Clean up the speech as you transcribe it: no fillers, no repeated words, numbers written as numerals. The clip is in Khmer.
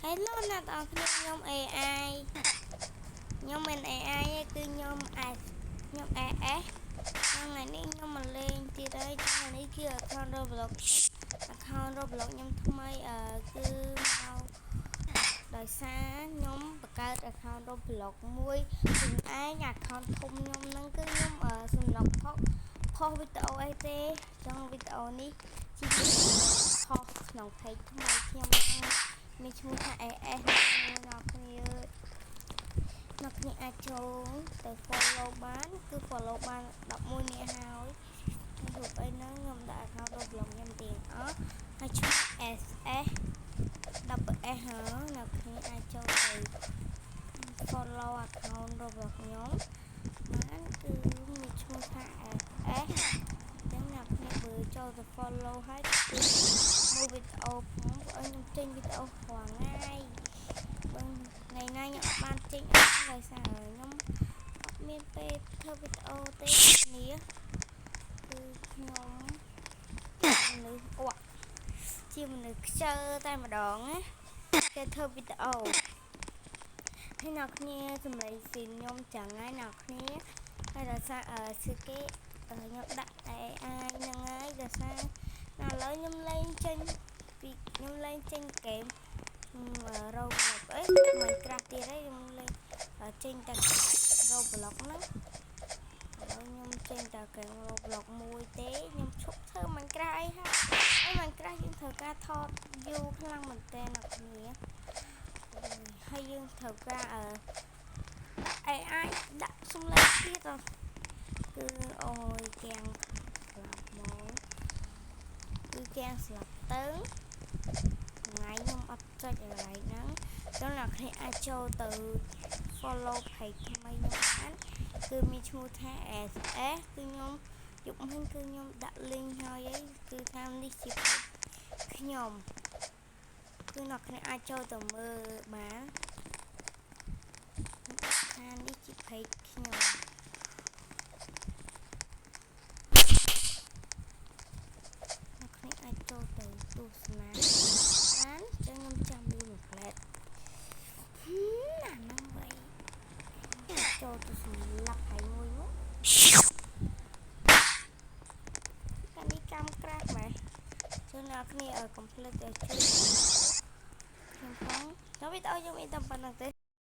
Hello អ្នកទាំងអស់គ្នាខ្ញុំ AI ខ្ញុំមិន AI ទេគឺខ្ញុំ S ខ្ញុំ AS ថ្ងៃនេះខ្ញុំមកលេងទៀតហើយថ្ងៃនេះគឺ account Roblox account Roblox ខ្ញុំថ្មីគឺមកដោយសារខ្ញុំបង្កើត account Roblox មួយខ្លួនឯង account ធំខ្ញុំហ្នឹងគឺខ្ញុំសម្រាប់ផុសផុសវីដេអូអីទេចង់វីដេអូនេះជាផុសក្នុង page ថ្មីខ្ញុំហ្នឹងមានឈ្មោះថា AS អ្នកគ្នាអ្នកគ្នាអាចចូលទៅ follow បានគឺ follow បាន11នាក់ហើយរូបអីហ្នឹងខ្ញុំដាក់ account Roblox ខ្ញុំទាំងអស់ហើយឈ្មោះ SS double S ហើយអ្នកគ្នាអាចចូលទៅ follow account របស់ខ្ញុំបានគឺមានឈ្មោះថា SS អញ្ចឹងអ្នកគ្នាបើចូលទៅ follow ហើយគឺមើលវីដេអូផងព្រោះខ្ញុំចេញវីដេអូរាល់ថ្ងៃបើថ្ងៃណាខ្ញុំអត់បានចេញអីដោយសារខ្ញុំអត់មានពេលធ្វើវីដេអូទេគ្នាគឺខ្ញុំមនុស្សអក់ជាមនុស្សខ្ជិលតែម្ដងណាគេធ្វើវីដេអូហើយអ្នកគ្នាសម្លេងស៊ីនខ្ញុំចឹងហើយអ្នកគ្នាហើយដោយសារអឺគឺគេខ្ញុំដាក់ AI ហ្នឹងហើយដោយសារឥឡូវខ្ញុំលេងចេញពីខ្ញុំលេងចេញហ្គេម Roblox អី Minecraft ទៀតហើយខ្ញុំលេងចេញតែ Roblox ហ្នឹងឥឡូវខ្ញុំចេញតែហ្គេម Roblox មួយទេខ្ញុំឈប់ធ្វើ Minecraft អីហើយអី Minecraft យើងត្រូវការថតយូរខ្លាំងមែនតើអ្នកគ្នាហើយយើងត្រូវការអឺដាក់ AI ដាក់សំឡេងទៀតគឺអូយកាំងស្លាប់មកគឺកាំងស្លាប់ទៅថ្ងៃខ្ញុំអត់ចុចកន្លែងហ្នឹងចឹងអ្នកគ្នាអាចចូលទៅ follow page ថ្មីខ្ញុំបានគឺមានឈ្មោះថា SS គឺខ្ញុំយប់មិញគឺខ្ញុំដាក់ link ហើយអីគឺថានេះជា page ខ្ញុំគឺអ្នកគ្នាអាចចូលទៅមើលបានថានេះជា page ខ្ញុំអ្នកគ្នាអាចចូលទៅទស្សនាបានចឹងខ្ញុំចាំវាមួយផ្លែតណាហ្នឹងវ៉ៃចូលទៅសម្លាប់ហើយមួយមកកានេះកម្មក្រាស់ម៉េះចឹងអ្នកគ្នាឲ្យកុំភ្លេចឲ្យជួយខ្ញុំផងដល់វីដេអូយើងមានតែប៉ុណ្្នឹងទេ។